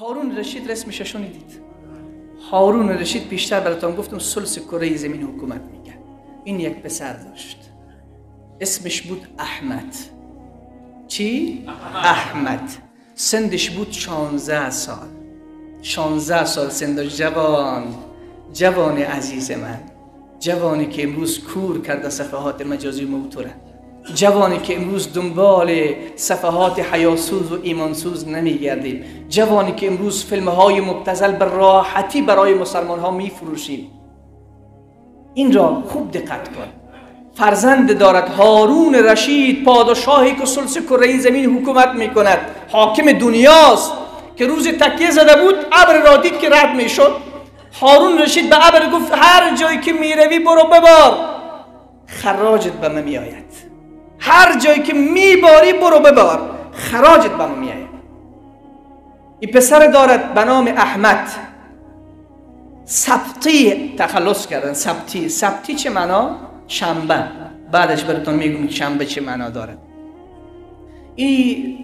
هارون رشید رسمش شنیدید. هارون رشید پیشتر براتون گفتم ثلث کره زمین حکومت میکرد. این یک پسر داشت، اسمش بود احمد. چی؟ احمد. سندش بود 16 سال. 16 سال سن داشت. جوان، جوان عزیز من، جوانی که امروز کور کرده صفحات مجازی موتوره، جوانی که امروز دنبال صفحات حیاسوز و ایمانسوز نمیگردیم، جوانی که امروز فیلمهای مبتذل به راحتی برای مسلمان ها میفروشیم. این را خوب دقت کن. فرزند دارد هارون رشید، پادشاهی که ثلث کره زمین حکومت میکند، حاکم دنیاست، که روز تکیه زده بود ابر را دید که رد میشد. هارون رشید به ابر گفت هر جایی که میروی برو ببار، خراجت به من میآید. هر جایی که میباری برو ببار، خراجت به من میآید. این پسر دارد به نام احمد. سبتی تخلص کردن. سبتی، سبتی چه معنا؟ شنبه. بعدش براتون میگم شنبه چه معنا دارد. این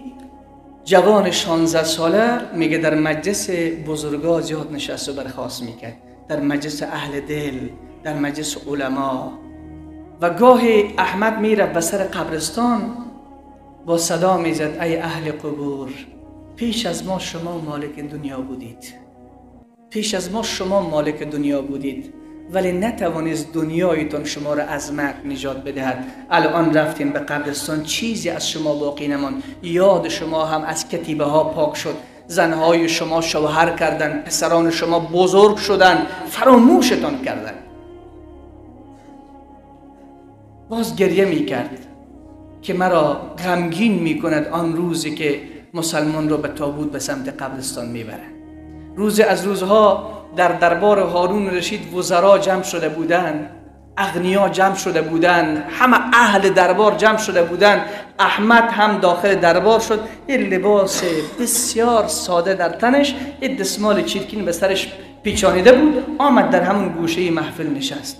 جوان 16 ساله میگه در مجلس بزرگا زیاد نشست و برخاست میکرد، در مجلس اهل دل، در مجلس علما. و گاهی احمد میره به سر قبرستان، با صدا میزد ای اهل قبور، پیش از ما شما مالک دنیا بودید، پیش از ما شما مالک دنیا بودید، ولی نتوانست دنیایتان شما را از مرگ نجات بدهد. الان رفتیم به قبرستان، چیزی از شما باقی نماند، یاد شما هم از کتیبه ها پاک شد، زنهای شما شوهر کردند، پسران شما بزرگ شدند، فراموشتان کردند. باز گریه میکرد که مرا غمگین میکند آن روزی که مسلمان را به تابوت به سمت قبرستان میبرند. روز از روزها در دربار هارون رشید وزرا جمع شده بودند، اغنیا جمع شده بودند، همه اهل دربار جمع شده بودند. احمد هم داخل دربار شد، یه لباس بسیار ساده در تنش، یه دستمال چیرکین به سرش پیچانیده بود، آمد در همون گوشه محفل نشست.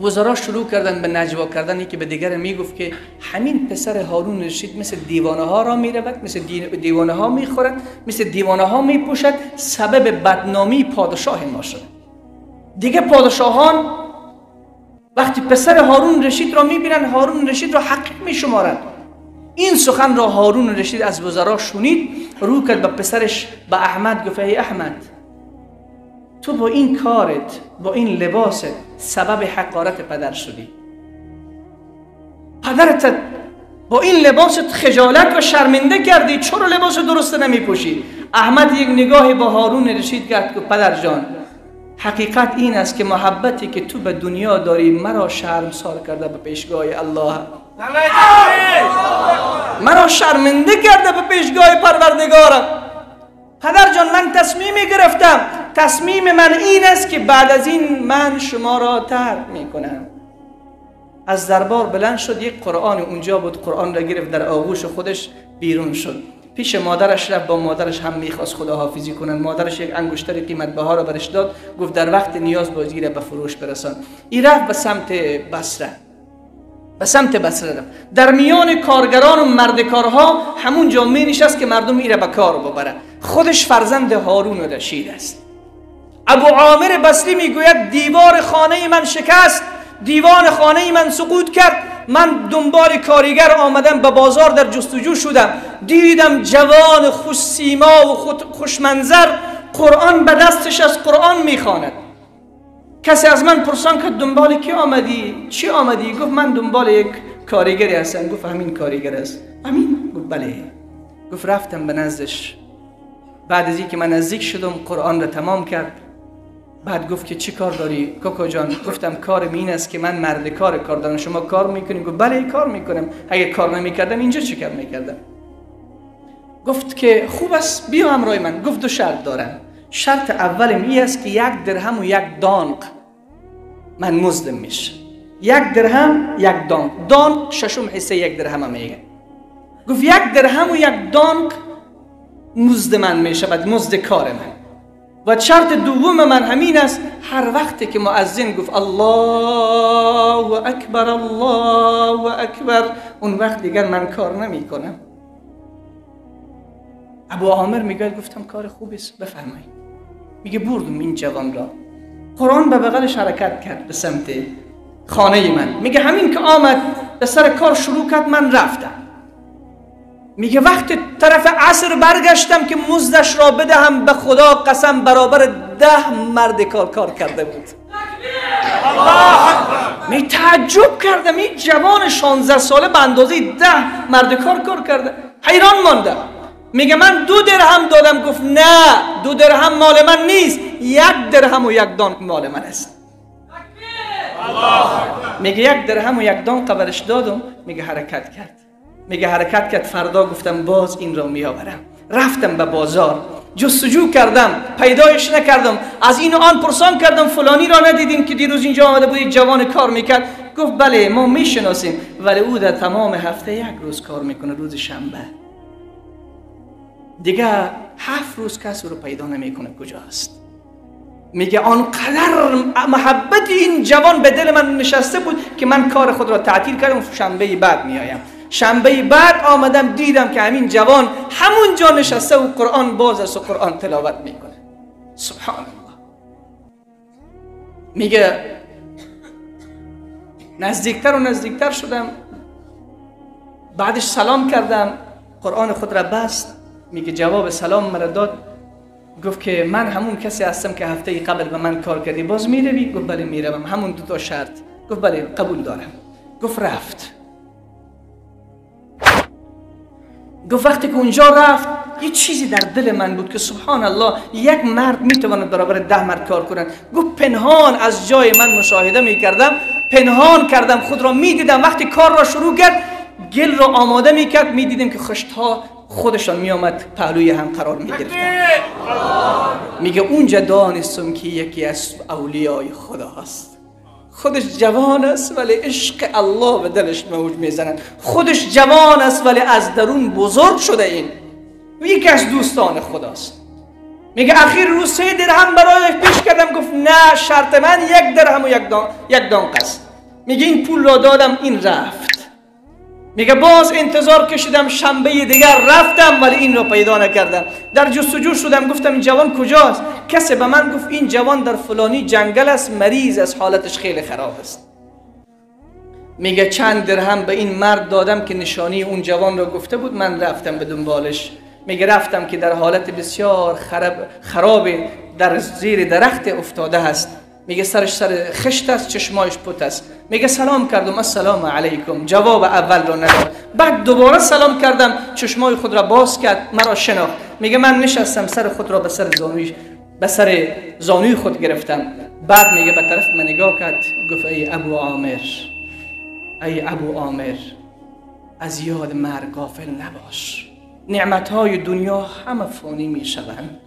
وزرا شروع کردن به نجوا کردن، یکی به دیگر میگفت که همین پسر هارون رشید مثل دیوانه ها را میرود، مثل دیوانه ها میخورد، مثل دیوانه ها میپوشد، سبب بدنامی پادشاه ما شد. دیگه پادشاهان وقتی پسر هارون رشید را میبینن، هارون رشید را حقیر میشمارند. این سخن را هارون رشید از وزرا شنید، رو کرد به پسرش، به احمد، گفت ای احمد، تو با این کارت، با این لباست سبب حقارت پدر شدی. پدرت با این لباست خجالت و شرمنده کردی، چرا لباس درست نمی پوشی؟ احمد یک نگاهی با هارون رشید کرد که پدر جان، حقیقت این است که محبتی که تو به دنیا داری مرا شرمسار کرده به پیشگاه الله، مرا شرمنده کرده به پیشگاه پروردگارم. پدر جان، من تصمیمی گرفتم، تصمیم من این است که بعد از این من شما را ترک میکنم. از دربار بلند شد، یک قرآن اونجا بود، قرآن را گرفت در آغوش خودش بیرون شد، پیش مادرش رفت، با مادرش هم میخواست خداحافظی کنن. مادرش یک انگشتر قیمت بها را برش داد، گفت در وقت نیاز بازگیره به فروش برسان. این رفت به سمت بصره، به سمت بصره رفت. در میان کارگران و مردکارها همونجا می نشست که مردم ایره به کار ببره. خودش فرزند هارون رشید است. ابو عامر بصری میگوید دیوار خانه من شکست، دیوان خانه من سقوط کرد، من دنبال کارگر آمدم، به بازار در جستجو شدم، دیدم جوان خوش سیما و خوشمنظر قرآن به دستش از قرآن میخواند. کسی از من پرسان که دنبال کی آمدی؟ چی آمدی؟ گفت من دنبال یک کارگری هستم. گفت همین کارگر است؟ همین؟ گفت بله. گفت رفتم به نزدش، بعد از اینکه من نزدیک شدم قرآن را تمام کرد. بعد گفت که چی کار داری کاکا جان؟ گفتم کارم این است که من مرد کار دارم، شما کار میکنی؟ گفت بله کار میکنم، اگه کار نمیکردم اینجا چی کار میکردم؟ گفت که خوب است، بیا همراه من. گفت دو شرط دارم. شرط اولم این است که 1 درهم و 1 دانق من مزدم میشه. 1 درهم 1 دانق، دانق ششم حصه 1 درهم میگه. گفت 1 درهم و 1 دانق مزد من میشه، بعد مزد کار من. و شرط دوم من همین است، هر وقتی که مؤذن گفت الله اکبر الله اکبر، اون وقت دیگر من کار نمی کنم. ابو عامر میگه گفتم کار خوبی است، بفرمایید. میگه بردم این جوان را، قرآن به بغلش حرکت کرد به سمت خانه من. میگه همین که آمد به سر کار شروع کرد، من رفتم. میگه وقت طرف عصر برگشتم که مزدش را بدهم، به خدا قسم برابر 10 مرد کار کرده بود. می تعجب کردم، این جوان 16 ساله به اندازه 10 مرد کار کرده. حیران ماندم. میگه من 2 درهم دادم. گفت نه، 2 درهم مال من نیست، 1 درهم و 1 دانک مال من است. میگه 1 درهم و 1 دانک برش دادم. میگه حرکت کرد. میگه حرکت کرد. فردا گفتم باز این را میآورم. رفتم به بازار، جستجو کردم، پیدایش نکردم. از این و آن پرسان کردم، فلانی را ندیدیم که دیروز اینجا آمده بود، جوان کار میکرد؟ گفت بله ما میشناسیم، ولی او در تمام هفته 1 روز کار میکنه، روز شنبه. دیگه 7 روز کس رو پیدا نمیکنه کجاست. میگه آنقدر محبت این جوان به دل من نشسته بود که من کار خود را تعطیل کردم، شنبه بعد میایم. شنبه بعد آمدم، دیدم که همین جوان همونجا نشسته و قرآن باز است و قرآن تلاوت میکنه. سبحان الله. میگه نزدیکتر و نزدیکتر شدم، بعدش سلام کردم، قرآن خود را بست. میگه جواب سلام مرا داد، گفت که من همون کسی هستم که هفته قبل به من کار کردی، باز میروی؟ گفت بله میروم، همون 2 تا شرط. گفت بله قبول دارم. گفت رفت. گفت وقتی که اونجا رفت، یه چیزی در دل من بود که سبحان الله، یک مرد میتواند برابر 10 مرد کار کند. گفت پنهان از جای من مشاهده میکردم، پنهان کردم خود را میدیدم. وقتی کار را شروع کرد، گل را آماده میکرد، میدیدم که خشتها خودشان میآمد پهلوی هم قرار میگرفتن. میگه اونجا دانستم که یکی از اولیای خدا هست. خودش جوان است ولی عشق الله به دلش موج میزند. خودش جوان است ولی از درون بزرگ شده. این یکی از دوستان خداست. میگه اخیر روز 3 درهم برایش پیش کردم، گفت نه، شرط من 1 درهم و 1 دانق است. میگه این پول را دادم، این رفت. میگه باز انتظار کشیدم، شنبه دیگر رفتم ولی این را پیدا نکردم. در جستجو شدم، گفتم این جوان کجاست؟ کسی به من گفت این جوان در فلانی جنگل است، مریض است، حالتش خیلی خراب است. میگه چند درهم به این مرد دادم که نشانی اون جوان را گفته بود، من رفتم به دنبالش. میگه رفتم که در حالت بسیار خراب در زیر درخت افتاده است. میگه سرش سر خشت است، چشمایش پت است. میگه سلام کردم، السلام علیکم، جواب اول را نداد. بعد دوباره سلام کردم، چشمای خود را باز کرد، مرا شناخت. میگه من نشستم، سر خود را به سر زانوی خود گرفتم. بعد میگه به طرف من نگاه کرد، گفت ای ابو عامر، ای ابو عامر، از یاد مرگ غافل نباش. نعمتهای دنیا همه فانی میشوند،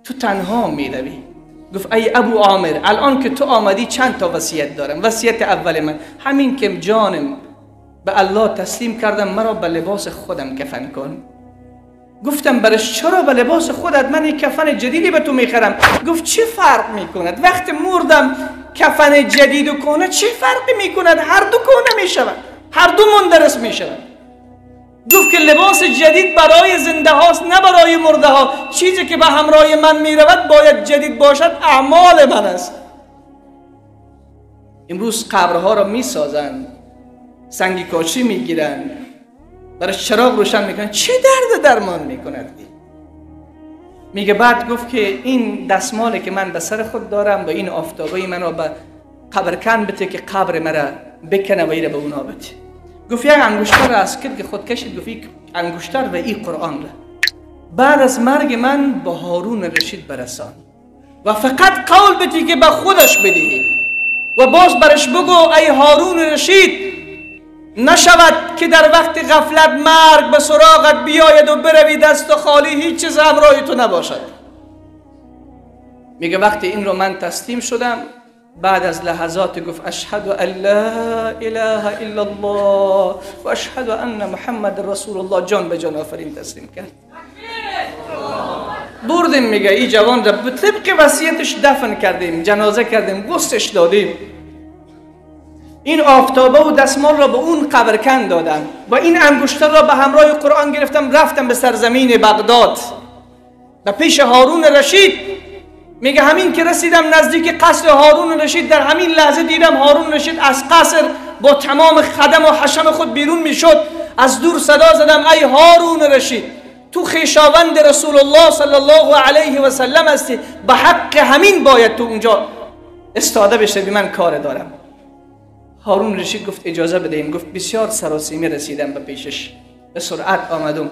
تو تنها میروی. گفت ای ابو عامر، الان که تو آمدی چند تا وصیت دارم. وصیت اول من همین که جانم به الله تسلیم کردم، مرا به لباس خودم کفن کن. گفتم برش چرا به لباس خودت؟ من یک کفن جدیدی به تو میخرم. گفت چه فرق میکند؟ وقتی مردم کفن جدید و کهنه چه فرقی میکند؟ هر دو کهنه میشود، هر دو مندرس میشود. گفت که لباس جدید برای زنده هاست نه برای مرده ها. چیزی که به همراه من میرود باید جدید باشد، اعمال من است. امروز قبرها را میسازند، سنگ کاشی میگیرند، برای چراغ روشن میکنن، چه درد درمان میکند؟ میگه بعد گفت که این دستمالی که من به سر خود دارم و این آفتابه من را به قبرکن بده که قبر مرا بکنه و ایره به اونا بده. گفت یک انگشتر را از کلک خود کشید، گفت یک انگشتر و این قرآن را بعد از مرگ من به هارون رشید برسان و فقط قول بدی که به خودش بدهی و باز برش بگو ای هارون رشید، نشود که در وقت غفلت مرگ به سراغت بیاید و بروی دست خالی، هیچ چیز همراه تو نباشد. میگه وقتی این رو من تسلیم شدم، بعد از لحظات گفت اشهد ان لا اله الا الله و اشهد ان محمد رسول الله، جان به جان آفرین تسلیم کرد. بردیم میگه این جوان را به طبق وصیتش دفن کردیم، جنازه کردیم، غسلش دادیم، این آفتابه و دستمال را به اون قبرکن دادم و این انگشتر را به همراه قرآن گرفتم، رفتم به سرزمین بغداد. به پیش هارون رشید. میگه همین که رسیدم نزدیک قصر هارون رشید، در همین لحظه دیدم هارون رشید از قصر با تمام خدم و حشم خود بیرون میشد. از دور صدا زدم ای هارون رشید، تو خویشاوند رسول الله صلی الله علیه و سلم هستی، به حق همین باید تو اونجا استاده بشه، بی من کار دارم. هارون رشید گفت اجازه بدهیم. گفت بسیار سراسیمه رسیدم به پیشش، به سرعت آمدم.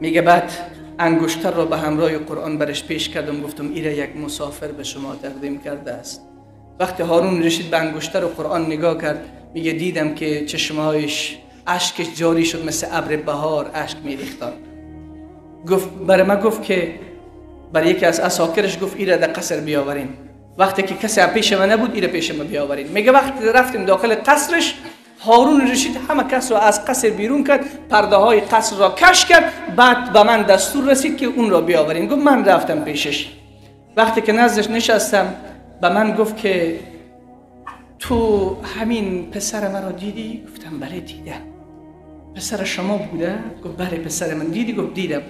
میگه بعد انگشتر را به همراه قرآن برش پیش کردم، گفتم ایره یک مسافر به شما تقدیم کرده است. وقتی هارون رشید به انگشتر و قرآن نگاه کرد، میگه دیدم که چشمهایش اشکش جاری شد، مثل ابر بهار اشک میریختن. گفت برای ما، گفت که برای یکی از عساکرش گفت ایره در قصر بیاورین. وقتی که کسی پیش من نبود ایره پیش من بیاورین. میگه وقتی رفتیم داخل قصرش، هارون رشید همه کس را از قصر بیرون کرد، پرده های قصر را کش کرد. بعد به من دستور رسید که اون را بیاورین. گفت من رفتم پیشش. وقتی که نزدش نشستم، به من گفت که تو همین پسر من را دیدی؟ گفتم بله دیدم. پسر شما بوده؟ گفت بله پسر من. دیدی؟ گفت دیدم.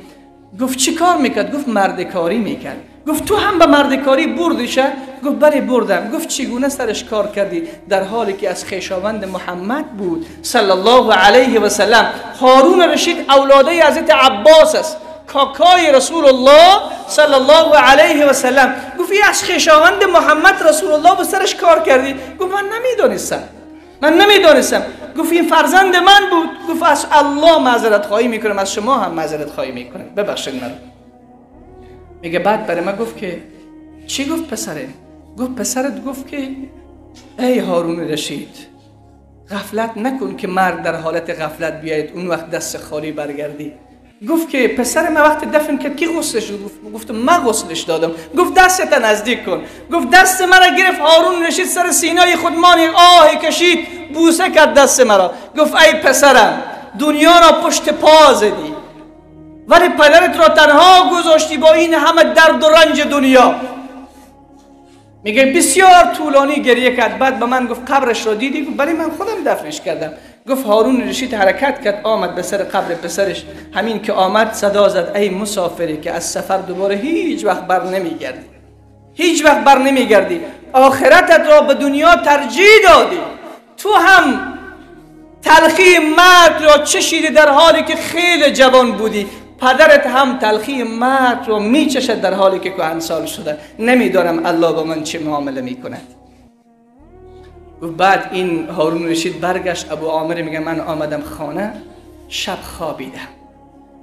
گفت چی کار میکرد؟ گفت مردکاری میکرد. گفت تو هم به مردکاری بردیشه؟ گفت بله بردم. گفت چگونه سرش کار کردی در حالی که از خویشاوند محمد بود صلی الله علیه و سلم؟ هارون رشید اولاده حضرت عباس است، کاکای رسول الله صلی الله علیه و سلم. گفت این از خویشاوند محمد رسول الله به سرش کار کردی؟ گفت من نمیدانستم، من نمیدانستم. گفت این فرزند من بود. گفت از الله معذرت خواهی میکنم، از شما هم معذرت خواهی میکنم، ببخشید مرا. میگه بعد برای من گفت که چی گفت پسره؟ گفت پسرت گفت که ای هارون رشید، غفلت نکن که مرد در حالت غفلت بیاید اون وقت دست خالی برگردی. گفت که پسر من وقت دفن کرد کی غسلش؟ گفت من غسلش دادم. گفت دستت نزدیک کن. گفت دست مرا گرفت هارون رشید سر سینای خود مانی آه کشید، بوسه کرد دست مرا. گفت ای پسرم، دنیا را پشت پا زدی ولی پدرت را تنها گذاشتی با این همه درد و رنج دنیا. میگه بسیار طولانی گریه کرد. بعد به من گفت قبرش را دیدی؟ گفت بله من خودم دفنش کردم. گفت هارون رشید حرکت کرد آمد به سر قبر پسرش. همین که آمد صدا زد ای مسافری که از سفر دوباره هیچ وقت بر نمیگردی، هیچ وقت بر نمیگردی، آخرتت را به دنیا ترجیح دادی، تو هم تلخی مرگ را چشیدی در حالی که خیلی جوان بودی، پدرت هم تلخی مرگ را میچشد در حالی که کهنسال شده. نمیدانم الله با من چه معامله میکند. بعد این هارون رشید برگشت. ابو عامر میگه من آمدم خانه، شب خوابیدم.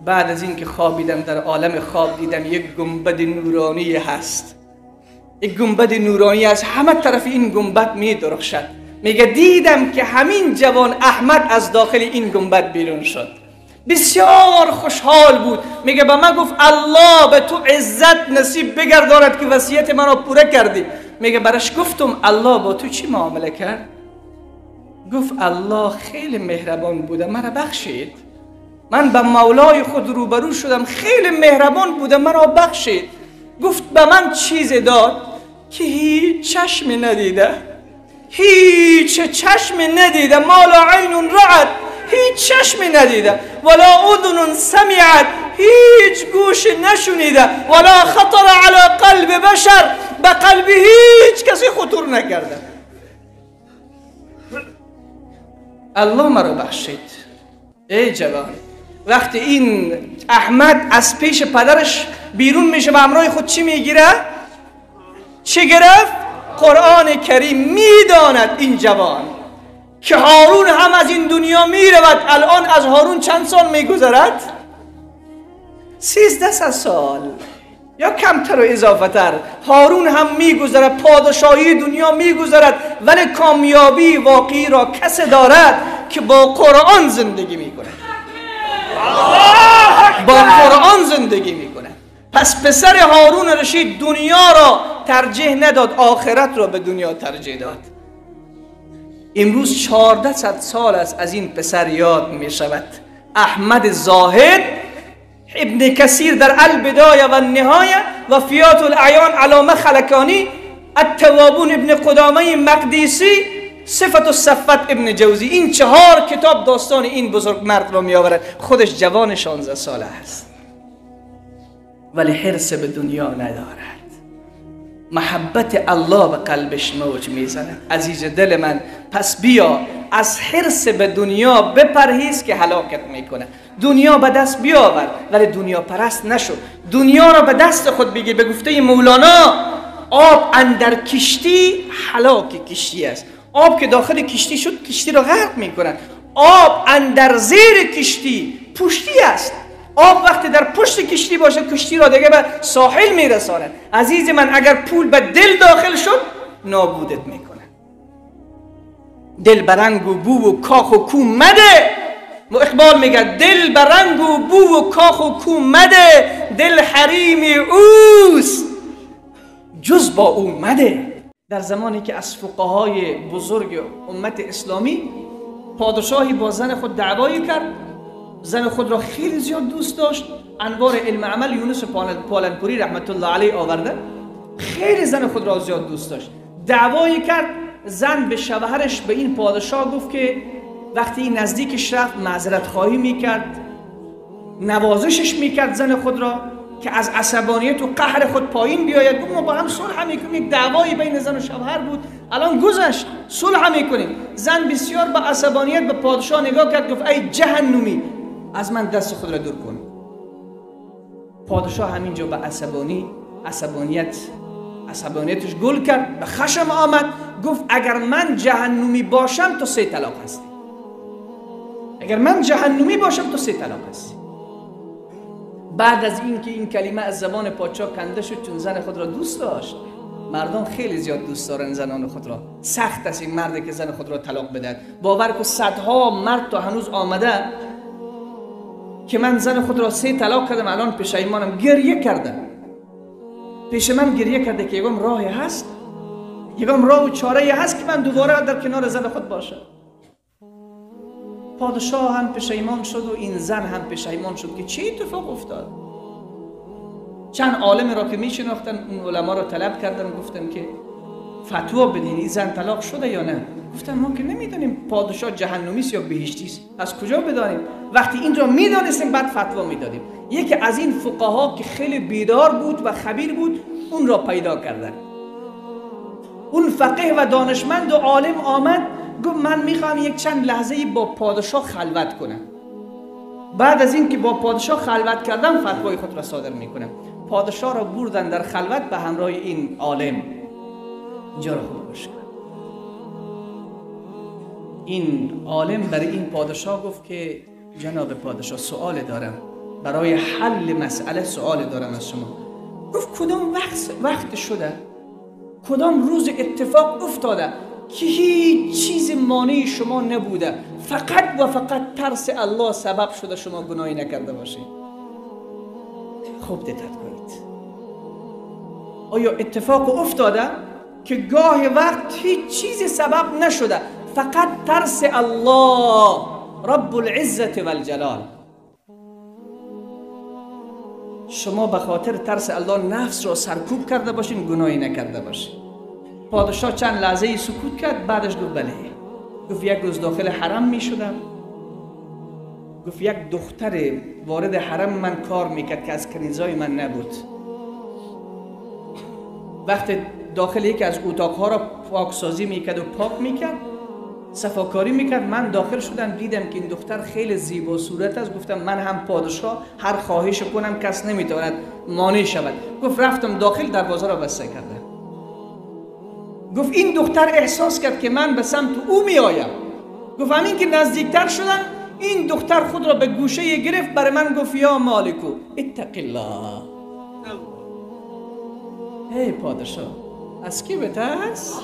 بعد از اینکه خوابیدم در عالم خواب دیدم یک گنبد نورانی هست، یک گنبد نورانی از همه طرف این گنبد میدرخشد. میگه دیدم که همین جوان احمد از داخل این گنبد بیرون شد. بسیار خوشحال بود. میگه به من گفت الله به تو عزت نصیب بگرداند که وصیت مرا پوره کردی. میگه برش گفتم الله با تو چی معامله کرد؟ گفت الله خیلی مهربان بوده، مرا بخشید. من به مولای خود روبرو شدم، خیلی مهربان بوده، مرا بخشید. گفت به من چیز داد که هیچ چشمی ندیده، هیچ چشمی ندیده، ما لا عین رأت، هیچ چشمی ندیده، ولا اذن سمعت، هیچ گوش نشنیده، ولا خطر علی قلب بشر، به قلب هیچ کسی خطور نکرده. الله مرا بخشید. ای جوان، وقتی این احمد از پیش پدرش بیرون میشه به همراه خود چی میگیره؟ چی گرفت؟ قرآن کریم. میداند این جوان که هارون هم از این دنیا میرود. الان از هارون چند سال میگذرد؟ 13 سال یا کمتر و اضافه تر. هارون هم میگذرد، پادشاهی دنیا میگذرد، ولی کامیابی واقعی را کسی دارد که با قرآن زندگی میکند، با قرآن زندگی میکند. پس پسر هارون رشید دنیا را ترجیح نداد، آخرت را به دنیا ترجیح داد. امروز 1400 سال است از این پسر یاد می شود. احمد زاهد، ابن کثیر در البدایه و النهایه و فیات الاعیان علامه خلکانی، التوابون ابن قدامه مقدیسی، صفت الصفت ابن جوزی، این 4 کتاب داستان این بزرگ مرد را می آورد. خودش جوان 16 ساله است. ولی حرص به دنیا ندارد. محبت الله به قلبش موج میزند. عزیز دل من، پس بیا از حرص به دنیا بپرهیز که هلاکت میکنه. دنیا به دست بیاور ولی دنیا پرست نشو. دنیا را به دست خود بگیر. به گفته مولانا آب اندر کشتی هلاک کشتی است. آب که داخل کشتی شد کشتی را غرق میکنه. آب اندر زیر کشتی پشتی است. آب وقتی در پشت کشتی باشه کشتی را دیگه به ساحل میرساند. عزیز من، اگر پول به دل داخل شد نابودت میکنه. دل برنگ و بو و کاخ و کو مده. اقبال میگه دل برنگ و بو و کاخ و کو مده، دل حریم اوست جز با او مده. در زمانی که از فقهای بزرگ امت اسلامی پادشاهی با زن خود دعوایی کرد، زن خود را خیلی زیاد دوست داشت. انوار علم عمل یونس پالنپوری رحمت الله علیه آورده، خیلی زن خود را زیاد دوست داشت. دعوایی کرد، زن به شوهرش به این پادشاه گفت که وقتی این نزدیکش رفت معذرت خواهی میکرد، نوازشش میکرد زن خود را که از عصبانیت و قهر خود پایین بیاید. گفت ما با هم صلح میکنیم، یک دعوایی بین زن و شوهر بود الان گذشت، صلح میکنیم. زن بسیار با عصبانیت به پادشاه نگاه کرد، گفت ای جهنمی از من دست خود را دور کن. پادشاه همینجا به عصبانیتش گل کرد، به خشم آمد، گفت اگر من جهنمی باشم تو 3 طلاق هستی. اگر من جهنمی باشم تو 3 طلاق هستی. بعد از اینکه این کلمه از زبان پادشاه کنده شد، چون زن خود را دوست داشت. مردان خیلی زیاد دوست دارن زنان خود را. سخت است این مرد که زن خود را طلاق بدهد. باور کن صدها مرد تا هنوز آمده که من زن خود را 3 طلاق کردم، الان پشیمانم. گریه کرده پیش من، گریه کرده که یکم راهی هست، یکم راه و چاره هست که من دوباره در کنار زن خود باشم. پادشاه هم پشیمان شد و این زن هم پشیمان شد که چه اتفاق افتاد. چند عالم را که می شناختن اون علما را طلب کردن و گفتن که فتوا بدین این زن طلاق شده یا نه. گفتن ما که نمیدانیم پادشاه جهنمی است یا بهشتی است، از کجا بدانیم؟ وقتی این را میدانستیم بعد فتوا میدادیم. یکی از این فقها که خیلی بیدار بود و خبیر بود اون را پیدا کردن. اون فقیه و دانشمند و عالم آمد گفت من میخوام یک چند لحظه با پادشاه خلوت کنم. بعد از اینکه با پادشاه خلوت کردم فتوای خود را صادر میکنم. پادشاه را بردن در خلوت به همراه این عالم. اینجا را خوب گوش کن. این عالم برای این پادشاه گفت که جناب پادشاه سوال دارم، برای حل مسئله سوال دارم از شما. گفت کدام وقت شده، کدام روز اتفاق افتاده که هیچ چیز مانع شما نبوده، فقط و فقط ترس الله سبب شده شما گناهی نکرده باشید؟ خوب دقت کنید. آیا اتفاق افتاده که گاه وقت هیچ چیز سبب نشده، فقط ترس الله رب العزت و الجلال؟ شما به خاطر ترس الله نفس را سرکوب کرده باشین، گناهی نکرده باشین. پادشاه چند لحظه سکوت کرد، بعدش گفت بله. گفت یک روز داخل حرم می شدم، گفت یک دختر وارد حرم من کار میکرد که از کنیزای من نبود. وقتی داخل یکی از اتاقها را پاکسازی میکرد و پاک میکرد، صفاکاری میکرد، من داخل شدم دیدم که این دختر خیلی زیبا صورت است. گفتم من هم پادشاه، هر خواهش کنم کس نمیتواند مانع شود. گفت رفتم داخل، دروازه را بسته کردم. گفت این دختر احساس کرد که من به سمت او میآیم. گفت همین که نزدیکتر شدم این دختر خود را به گوشه گرفت، برای من گفت یا مالکو اتق الله. ای پادشاه از کی بترس؟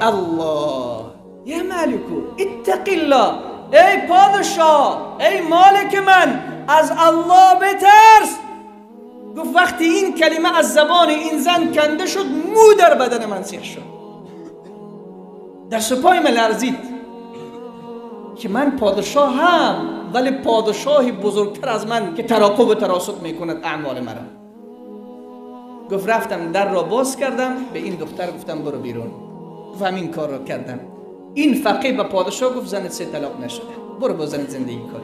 الله. یا مالکو اتق الله، ای پادشاه، ای مالک من، از الله بترس. گفت وقتی این کلمه از زبان این زن کنده شد، مو در بدن من سیخ شد، در سپای من لرزید که من پادشاه هم، ولی پادشاهی بزرگتر از من که تراقب و تراصد میکند اعمال مرا. گفت رفتم در را باز کردم، به این دختر گفتم برو بیرون. گفت همین کار را کردم. این فقیه به پادشاه گفت زنت 3 طلاق نشده، برو با زنت زندگی کن.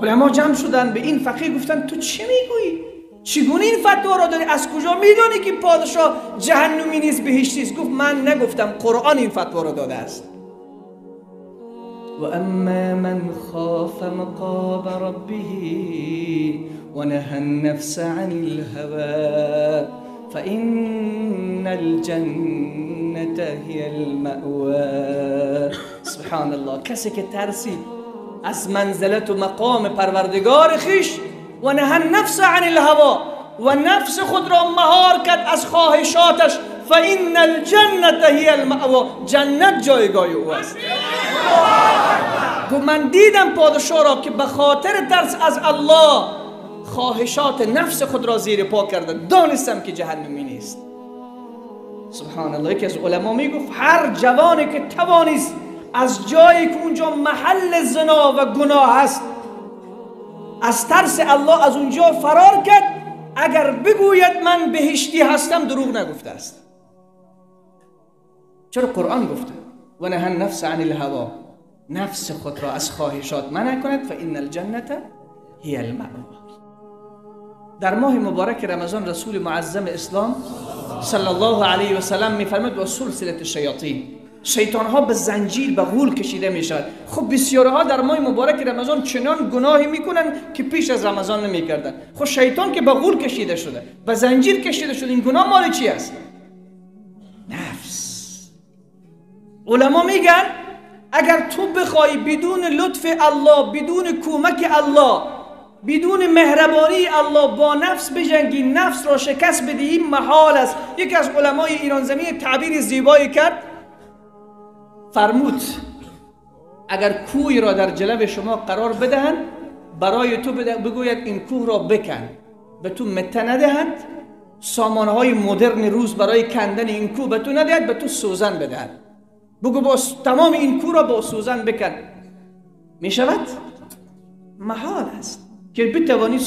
علما جمع شدن به این فقیه گفتن تو چه میگویی؟ چگونه این فتوا را داری؟ از کجا میدانی که پادشاه جهنمی نیست بهشتی است؟ گفت من نگفتم، قرآن این فتوا را داده است. و اما من خاف مقام ربه و نهى النفس عن الهوى فإن الجنة هي المأوى. سبحان الله، کسی که ترسید از منزلت و مقام پروردگار خیش و نهى النفس عن الهوى و نفس خود را مهار کرد از خواهشاتش، فإن الجنة هي المأوى، جنت جایگاه او است. گفت من دیدم پادشاه را که به خاطر ترس از الله خواهشات نفس خود را زیر پا کرده، دانستم که جهنمی نیست. سبحان الله. یکی از علما میگفت هر جوانی که توانست از جایی که اونجا محل زنا و گناه است از ترس الله از اونجا فرار کرد، اگر بگوید من بهشتی هستم دروغ نگفته است. چرا قرآن گفته و نهى النفس عن الهوى، نفس خود را از خواهشات منع کند، فإن الجنة هي المأوى. در ماه مبارک رمضان رسول معظم اسلام صلی الله علیه و سلم میفرماید و سلسله الشیاطین، شیطان ها به زنجیر به غول کشیده می شود. خب بسیارها در ماه مبارک رمضان چنان گناهی میکنن که پیش از رمضان نمیکردن. خب شیطان که به غول کشیده شده، به زنجیر کشیده شده، این گناه مال چی است؟ نفس. علما میگن اگر تو بخوای بدون لطف الله، بدون کمک الله، بدون مهربانی الله با نفس بجنگی، نفس را شکست بدی، این محال است. یکی از علمای ایران زمین تعبیر زیبایی کرد، فرمود اگر کوهی را در جلو شما قرار بدهند، برای تو بگوید این کوه را بکن، به تو مته ندهند، سامانهای مدرن روز برای کندن این کوه به تو ندهد، به تو سوزن بدهد، بگو با تمام این کوه را با سوزن بکن، می شود؟ محال است که بتوانی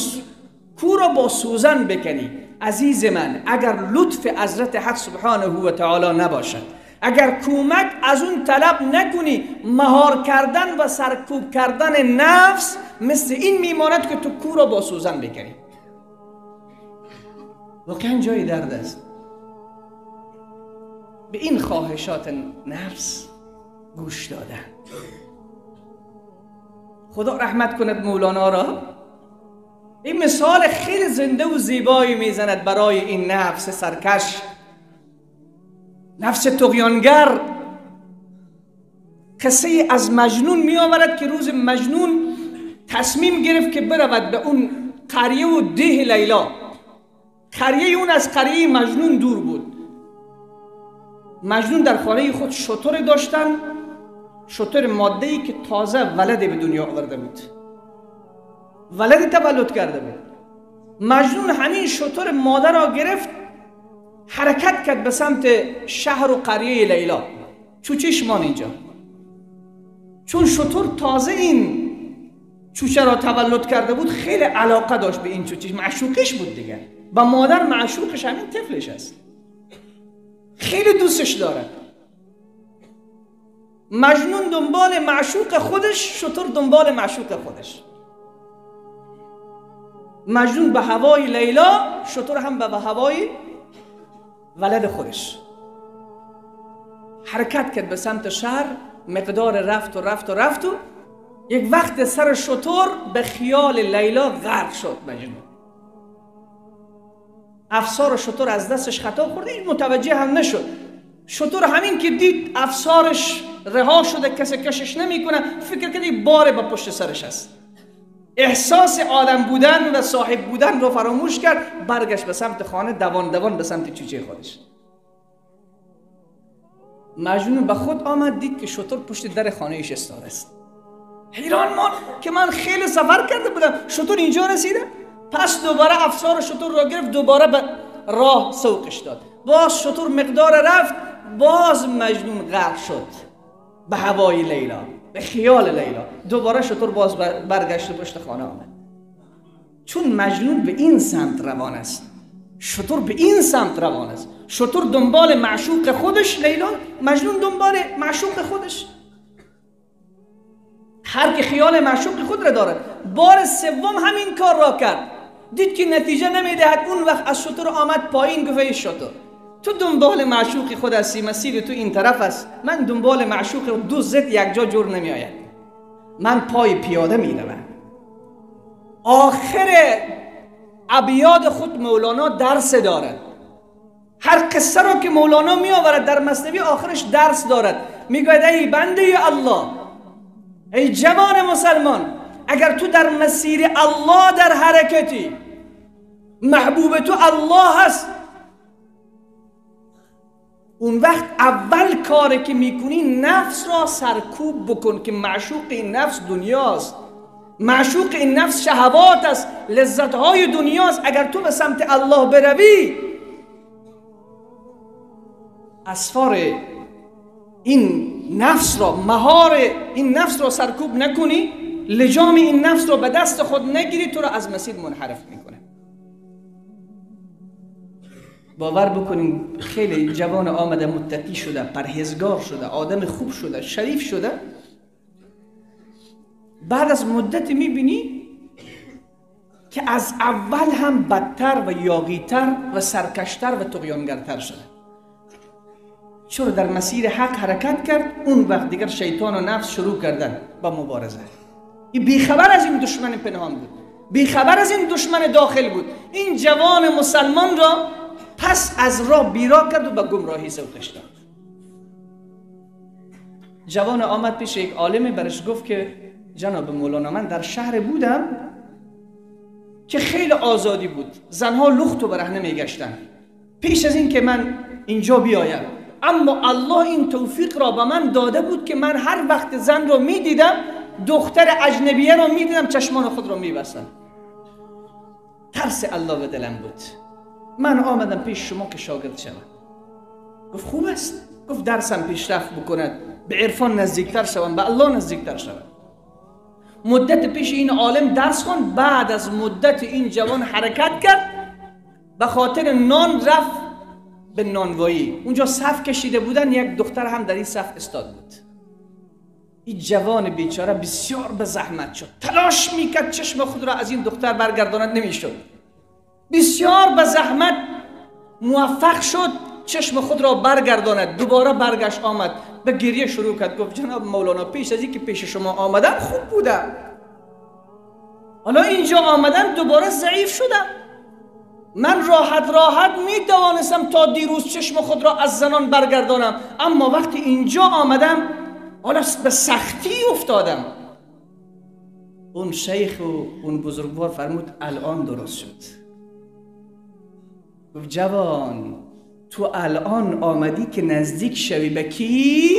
کوه را با سوزن بکنی. عزیز من، اگر لطف حضرت حق سبحانه و تعالی نباشد، اگر کمک از اون طلب نکنی، مهار کردن و سرکوب کردن نفس مثل این میماند که تو کوه را با سوزن بکنی. واقعا جای درد است. به این خواهشات نفس گوش دادن. خدا رحمت کند مولانا را، این مثال خیلی زنده و زیبایی میزند برای این نفس سرکش، نفس طغیانگر. قصه از مجنون می آورد که روز مجنون تصمیم گرفت که برود به اون قریه و ده لیلا. قریه اون از قریه مجنون دور بود. مجنون در خانه خود شتر داشتن، شتر ماده‌ای که تازه ولد به دنیا آورده بود، ولد تولد کرده بود. مجنون همین شتر ماده را گرفت، حرکت کرد به سمت شهر و قریه لیلا. چوچش مان اینجا، چون شتر تازه این چوچه را تولد کرده بود، خیلی علاقه داشت به این چوچش، معشوقش بود دیگه، و مادر معشوقش همین طفلش است، خیلی دوستش داره. مجنون دنبال معشوق خودش، شتر دنبال معشوق خودش. مجنون به هوای لیلا، شتر هم به هوای ولد خودش. حرکت کرد به سمت شهر، مقدار رفت و رفت و رفت و یک وقت سر شتر به خیال لیلا غرق شد مجنون. افسار شتر از دستش خطا خورد، این متوجه هم نشد. شتر همین که دید افسارش رها شده، کسی کشش نمیکنه، فکر کرد یک بار به پشت سرش است. احساس آدم بودن و صاحب بودن رو فراموش کرد، برگشت به سمت خانه، دوان دوان به سمت چوچه خودش. مجنون به خود آمد، دید که شتر پشت در خانه ایش استاده است. حیران ماند که من خیلی سفر کرده بودم، شتر اینجا رسیده. پس دوباره افسار شتر را گرفت، دوباره به راه سوقش داد. باز شتر مقدار رفت، باز مجنون غرق شد به هوای لیلا، به خیال لیلا. دوباره شتر باز برگشت و پشت خانه آمد. چون مجنون به این سمت روان است، شتر به این سمت روان است. شتر دنبال معشوق خودش لیلا، مجنون دنبال معشوق خودش. هر که خیال معشوق خود را دارد. بار سوم همین کار را کرد. دید که نتیجه نمیدهد، اون وقت از شتر آمد پایین، گفت ای شتر، تو دنبال معشوق خود هستی، مسیر تو این طرف است، من دنبال معشوق، دو ضد یک جا جور نمی آید، من پای پیاده می روم. آخر ابیات خود مولانا درس دارد. هر قصه را که مولانا می آورد در مثنوی آخرش درس دارد. میگوید ای بنده الله، ای جوان مسلمان، اگر تو در مسیر الله در حرکتی، محبوب تو الله هست، اون وقت اول کاری که میکنی نفس را سرکوب بکن که معشوق این نفس دنیاست، معشوق این نفس شهوات است، لذتهای دنیاست. اگر تو به سمت الله بروی، اسفار این نفس را، مهار این نفس را سرکوب نکنی، لجام این نفس را به دست خود نگیری، تو را از مسیر منحرف میکنه. باور بکنیم خیلی جوان آمده متقی شده، پرهیزگار شده، آدم خوب شده، شریف شده، بعد از مدت میبینی که از اول هم بدتر و یاغیتر و سرکشتر و طغیانگرتر شده. چرا در مسیر حق حرکت کرد؟ اون وقت دیگر شیطان و نفس شروع کردن با مبارزه. این بیخبر از این دشمن پنهان بود، بیخبر از این دشمن داخل بود. این جوان مسلمان را پس از راه بیرا کرد و به گمراهی سوقش داد. جوان آمد پیش یک عالم، برش گفت که جناب مولانا، من در شهر بودم که خیلی آزادی بود، زنها لخت و برهنه میگشتن پیش از این که من اینجا بیایم، اما الله این توفیق را به من داده بود که من هر وقت زن را میدیدم، دختر اجنبیه را میدیدم، چشمان خود را میبستم. ترس الله به دلم بود. من آمدم پیش شما که شاگرد شوم. گفت خوب است. گفت درسم پیشرفت بکند، به عرفان نزدیکتر شوم، به الله نزدیکتر شوم. مدت پیش این عالم درس خواند. بعد از مدت این جوان حرکت کرد، به خاطر نان رفت به نانوایی. اونجا صف کشیده بودن، یک دختر هم در این صف استاد بود. این جوان بیچاره بسیار به زحمت شد، تلاش میکرد چشم خود را از این دختر برگرداند، نمیشد. بسیار به زحمت موفق شد چشم خود را برگرداند. دوباره برگشت آمد، به گریه شروع کرد. گفت جناب مولانا، پیش از اینکه پیش شما آمدم خوب بودم، حالا اینجا آمدم دوباره ضعیف شدم. من راحت راحت می توانستم تا دیروز چشم خود را از زنان برگردانم، اما وقتی اینجا آمدم حالا به سختی افتادم. اون شیخ و اون بزرگوار فرمود الان درست شد. گفت جوان، تو الان آمدی که نزدیک شوی به کی؟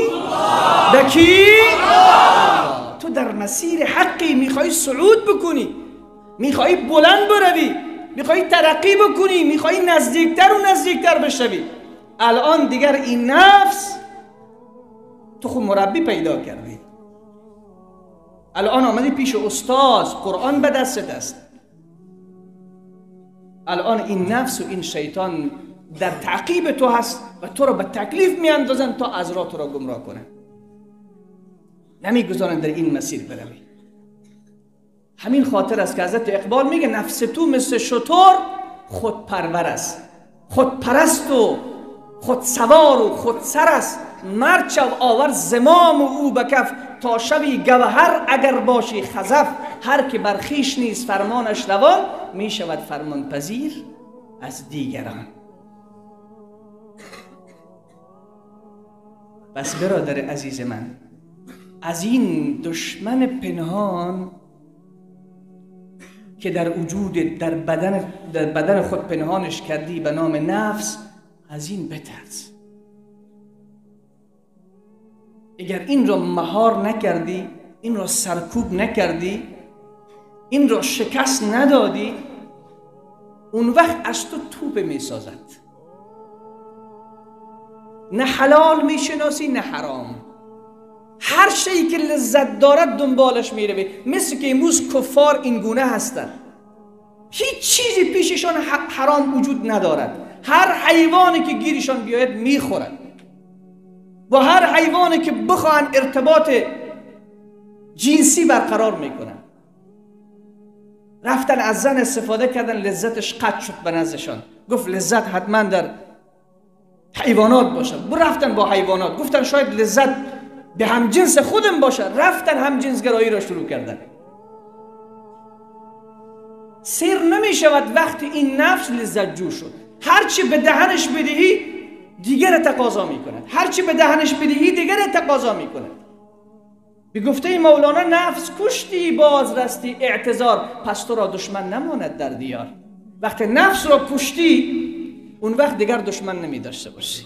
به کی؟ تو در مسیر حقی میخوای صعود بکنی، میخوای بلند بروی، میخوای ترقی بکنی، میخوای نزدیکتر و نزدیکتر بشوی. الان دیگر این نفس تو خود مربی پیدا کردی، الان آمدی پیش استاد، قرآن به دستت است. الان این نفس و این شیطان در تعقیب تو هست و تو را به تکلیف میاندازن تا از راه تو را گمراه کنن، نمیگذارن در این مسیر بروی. همین خاطر است که حضرت اقبال میگه نفس تو مثل شتر خودپرور است، خودپرست و خودسوار و خودسر است. مرد شو آور زمام او به کف، تا شوی گوهر اگر باشی خزف. هر که بر خویش نیست فرمانش روان، می شود فرمان پذیر از دیگران. پس برادر عزیز من، از این دشمن پنهان که در وجود، در بدن خود پنهانش کردی به نام نفس، از این بترس. اگر این را مهار نکردی، این را سرکوب نکردی، این را شکست ندادی، اون وقت از تو توپ میسازد. نه حلال میشناسی نه حرام. هر شیء که لذت دارد دنبالش میروی. مثل که امروز کفار این گونه هستند، هیچ چیزی پیششان حرام وجود ندارد. هر حیوانی که گیرشان بیاید میخورد. با هر حیوانی که بخواهند ارتباط جنسی برقرار میکنند. رفتن از زن استفاده کردن، لذتش قطع شد به نزدشان. گفت لذت حتما در حیوانات باشه. رفتن با حیوانات، گفتن شاید لذت به همجنس خودم باشه. رفتن همجنسگرایی را شروع کردن. سیر نمی شود وقتی این نفس لذت جو شد. هرچی به دهنش بدهی دیگر تقاضا می کند، هرچی به دهنش بدهی دیگر تقاضا می کند. به گفته مولانا نفس کشتی باز رستی اعتذار، پس تو را دشمن نماند در دیار. وقتی نفس را کشتی اون وقت دیگر دشمن نمی داشته باشی.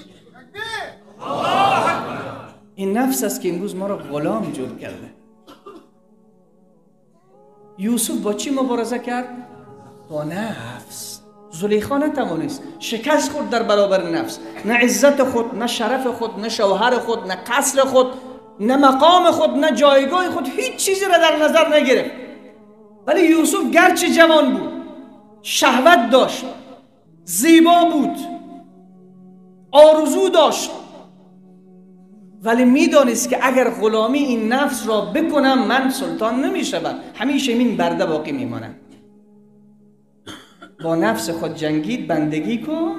این نفس است که امروز ما را غلام جور کرده. یوسف با چی مبارزه کرد؟ با نفس. زلیخا نتوانست، شکست خورد در برابر نفس. نه عزت خود، نه شرف خود، نه شوهر خود، نه قصر خود، نه مقام خود، نه جایگاه خود، هیچ چیزی را در نظر نگرفت. ولی یوسف گرچه جوان بود، شهوت داشت، زیبا بود، آرزو داشت، ولی میدانست که اگر غلامی این نفس را بکنم من سلطان نمیشوم، همیشه این برده باقی میمانم. با نفس خود جنگید، بندگی کن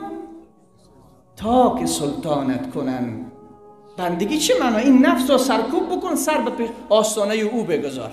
تا که سلطانت کنن. بندگی چه معنا؟ این نفس را سرکوب بکن، سر به آستانه او بگذار.